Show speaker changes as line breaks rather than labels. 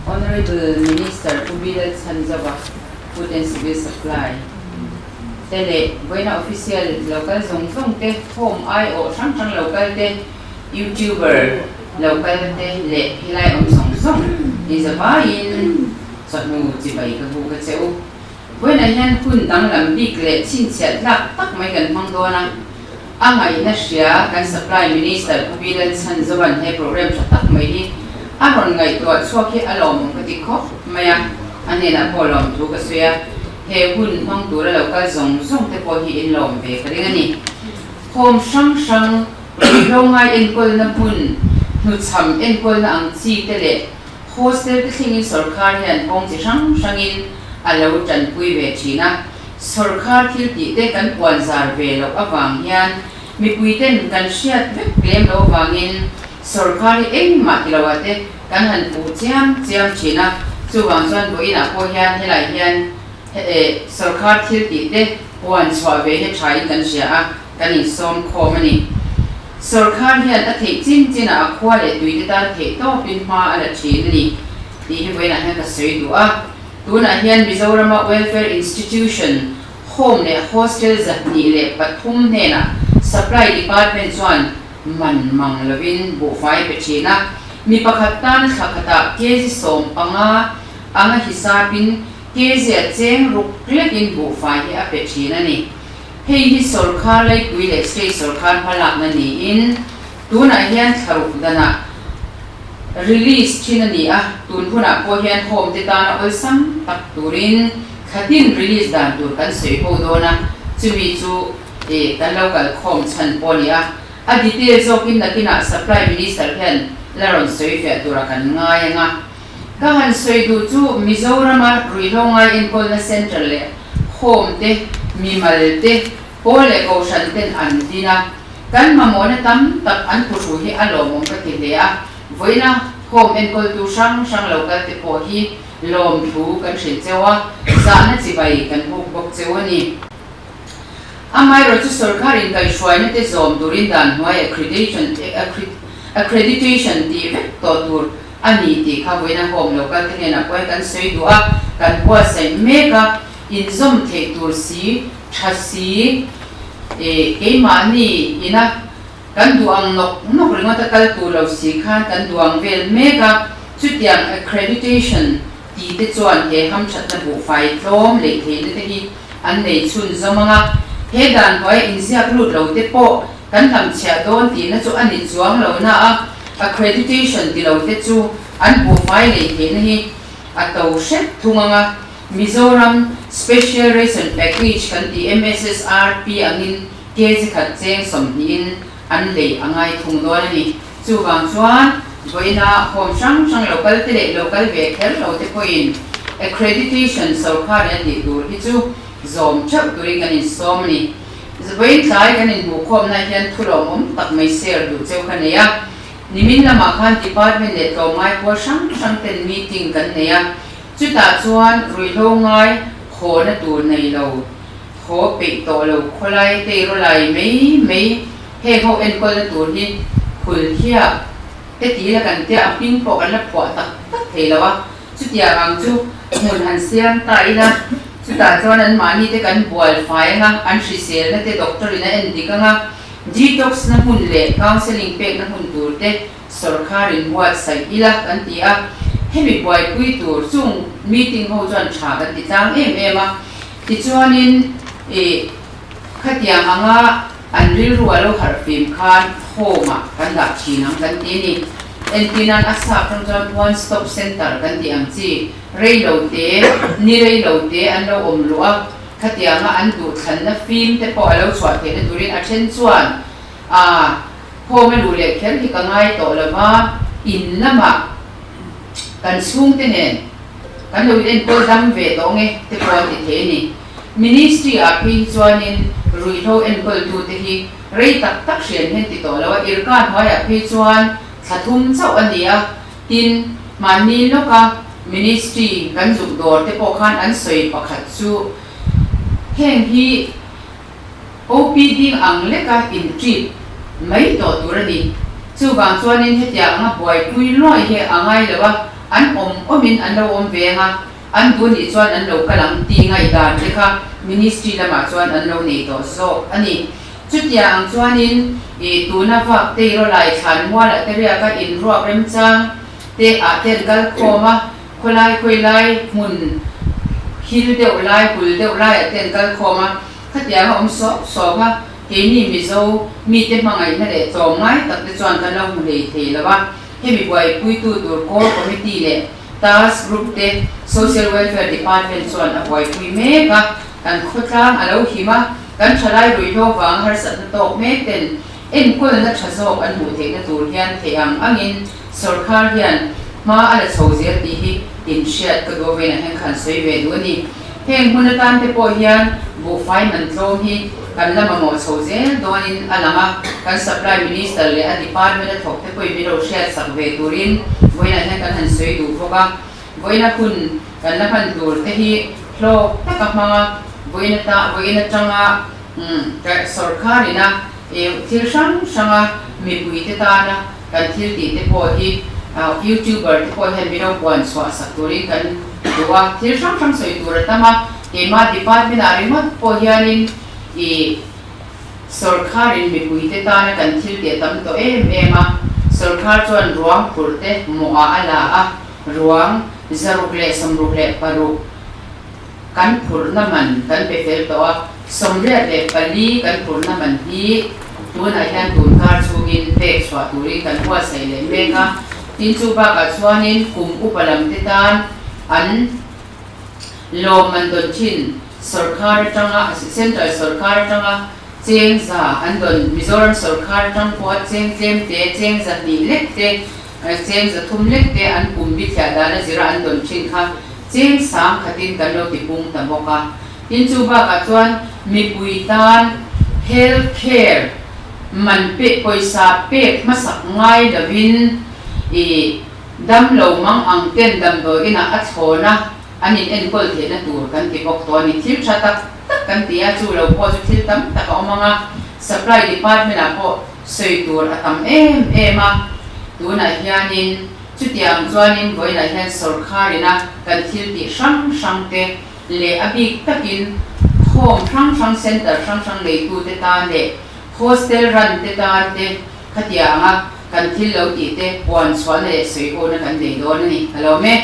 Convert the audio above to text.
Honourable Minister Pu Bilal Chhanzova, Food and Civil Supply te leh vawiina official lo kal zawng zawng te, home aiawh hrang hrang lo kal te, Youtuber lo kal te leh helai awm zawng zawng inzavaiin chawhnu chibai ka bu ka che u. Vawiinah hian hun danglam bik leh chhinchhiah tlak tak mai kan hmang dawn a. A ngaihna hria kan Supply Minister Pu Bilal Chhanzovan he program tha tak mai hi a rawn ngaihtuah chhuak hi a lawmawm ka ti khawp mai a, a hnenah pawh lawmthu ka sawi a, he hun hmang tura lo kal zawng zawng te pawh hi in lawm ve ka ring a ni. Home hrang hrang, ruihhlo ngai enkawlna hmun, hnuchham enkawlna ang chi te leh hostel te thlengin sawrkhar hian kawng chi hrang hrangin a lo tanpui ve thin a. Sawrkhar thil tih te kan puan zar ve loh avang hian mipui ten kan hriat vek lem loh avangin sawrkhar hi engmah ti loah te kan han puh chiam chiam thin a, chuvang chuan vawiinah pawh hian helai hian sawrkhar thil tih te puan chhuah ve hi thain kan hria a, kan insawm khawm a ni. Sawrkhar hian a theih chin chinah a khua leh tui te tan theih tawpin hma a la thin a ni tih hi vawiinah hian ka sawi duh a. Tunah hian Mizorama Welfare Institution, Home leh Hostel 203 hnenah Supply Department chuan man mang lovin buhfai pe thin a. Mi pakhat tan thla khatah kg 15 anga hisapin kg a cheng ruk lekin buhfai hi a pe thin a ni. Hei hi sawrkhar laipui leh state sawrkhar hmalakna niin tunah hian thla ruk danah Release thin a ni a, tun hunah pawh hian home te tana awlsam tak turin thlatin release dan tur kan sawi ho dawn a, chumi chu eh kan lo kal khawm chhan pawh a ni a, a detail zawkin nakinah Supply Minister hian la rawn sawi fiah tura kan ngai ang a. Ka han sawi duh chu Mizorama ruihhlo ngai enkawlna centre leh home te, mimal te, pawl leh kohhran ten an din a, Kan mamawhna tam tak an phuhru hi a lawmawm ka ti hle a, vawiina home enkawltu hrang hrang lo kal te pawh hi lawmthu kan hrilh cheu a, zahna chibai kan buk bawk cheu a ni. Amaherawh chu sorkar inkaihhruaina te zawm turin dan hnuai accreditation accreditation tih vek tawh tur a ni tih kha vawiina home lo kal te hnenah pawh hian kan sawi duh a, kan buatsaih mek a, inzawm theih tur si Tha si, e, keimahni ina kan duang nawk nawk ringawt a kal tur lo si khan kan duang vel mek a, chutiang accreditation ti te chuan he hamthatna buhfai tlawm leh theihna te hi an nei chhun zawm ang a, he dan hnuaia inziak lut lo te pawh kan hlamchhiah dawn tihna chu a ni chuang lo na a, accreditation ti lo te chu an buhfai lei theihna hi a to hrep thung ang a. Mizoram Special Ration Package kan tih MSSRP angin kg khat cheng sawmhnihin an lei a ngai thung dawn a ni. Chuvang chuan vawiina home hrang hrang lo kal te leh lo kal ve kher lo te pawhin accreditation sorkharin a tih tur hi chu zawm theuh turin kan insawm a ni. Vawiin tlai kan inhmuhkhawmna hian thulawmawm tak mai share duh cheu ka nei a. Nimin lamah khan department leh tlawmngai pawl hrang hrang ten meeting kan nei a. Chutah chuan ruihhlo ngai hawna tur nei lo, haw peih tawh lo khawlai teirawlai mai mai heng ho enkawlna tur hi phul hiak te ti la kan tia a hming pawh kan la phuah tak tak thei lo a, chutiang ang chu hmun han siam ta ila chutah chuan an mahni te kan bual fai anga an hriselna te doctor in a en dik anga detox na hmun leh counselling pekna hmun tur te Sawrkar in buatsaih ila kan ti a, hemi buaipui tur chung meeting ho chuan tha kan ti tlang em em a, tichuanin ih khatiang anga an rilru a lo harh fim khan home ah kan dah thin ang kan ti a ni. Entirnan a sap ram chuan one stop center kan tih ang chi rei lo te, ni rei lo te an lo awm luh a, khatianga an duhthlanna fim te pawh a lo chhuah theihna turin a then chuan a Home a luh leh kher hi ka ngai tawh lo va, in lamah kan chhungte nen kan lo inenkawl dam ve tawh nge te pawh an ti thei a ni. Ministry ah phei hi chuanin ruihhlo enkawltute hi rei tak tak hrian hian ti tawh lo a, irka hnuaiah phei chuan thla thum chauh a ni a, tin mahni lawka ministry kan zuk dawr te pawh khan an sawi pakhat chu heng hi OPD ang leka in treat mai tawh tur a ni. Chuvang chuanin hetiang anga buaipui luai hi a ngai lo a, an awm awmin an lo awm ve ang a, an duh nih chuan an lo kal ang tih ngaihdan te kha Ministry lamah chuan an lo nei tawh zawk a ni. Chutiang ang chuanin ih tuna vak te rawlai thlan mualah te riaka inruak remchang te ah te an kal khawm a, khawlai khawilai hmun hil deuh lai hul deuh laiah te an kal khawm a, khatiang a awm sawp sawp a, keini Mizo mite hmangaihna leh tlawmngai tak te chuan kan lo hmu hlei thei lo a, hemi buaipuitu tur Core Committee leh Task Group te Social Welfare Department chuan a buaipui mek a, kan khawtlang a lo him a, kan thalai ruihhlo vang harsatna tawk mek ten enkawlna tha zawk an hmuh theihna tur hian theih ang angin sawrkhar hian hma a la chho zel tih hi inhriat ka duh avengah hian khan sawi ve duh a ni. Heng hmun atan te pawh hian buhfai man tlawm hi kan la mamawh chho zel dawnin a lang a, kan Supply Minister leh a Department a thawk te pawhin min lo hriat sak ve turin vawiinah hian kan han sawi duh bawk a. Vawiina hun kan la hman tur te hi hlawk taka hmang a, vawiin ata vawiin atanga sawrkharina thil hrang hranga mipuite tana kan thil tih te pawh hi youtuber te pawh hian min lo buan chhuah sak turin kan duh a, thil hrang hrang sawi tur a tam a, keimah department ah ringawt pawh hianin ih sawrkharin mipuite tana kan thil tih a tam tawh em em a, sawrkhar chuan ruang phurh te mawhah a la a, ruang 166 kan phurhna man kan pe fel tawh a, 84 kan phurhna man hi tunah hian tun kar chhungin pek chhuah turin kan buatsaih leh mek a, tin chu bakah chuanin kum upa lam te tan an lawmman dawn thin sawrkhar atanga central sawrkhar atanga cheng za an dawn Mizoram sawrkhar atang pawha cheng tlem te cheng 200 lek te Cheng 300 lek te an kum bithliah dan a zira an dawn thin kha cheng sang khatin kan lo tipung ta bawk a. Tin chu bakah chuan mipui tan health care man pek pawisa pek hmasak ngai lovin i dam lo mang ang ten damdawi inah a thlawn a an in enkawl theihna tur kan ti bawk tawh a ni. Thil tha tak tak kan ti a, chu lo pawh chu thil tam tak a awm ang a, supply department ah pawh Sawi tur a tam em em a, tunah hianin chutiang chuanin vawiinah hian sawrkharina kan thil tih hrang hrang te leh a bik takin home hrang hrang centre hrang hrang neitute tan leh hostel run te tan te khatianga kan thil lo tih te puan chhuahna leh sawi hona kan nei dawn a ni. Ka lo me.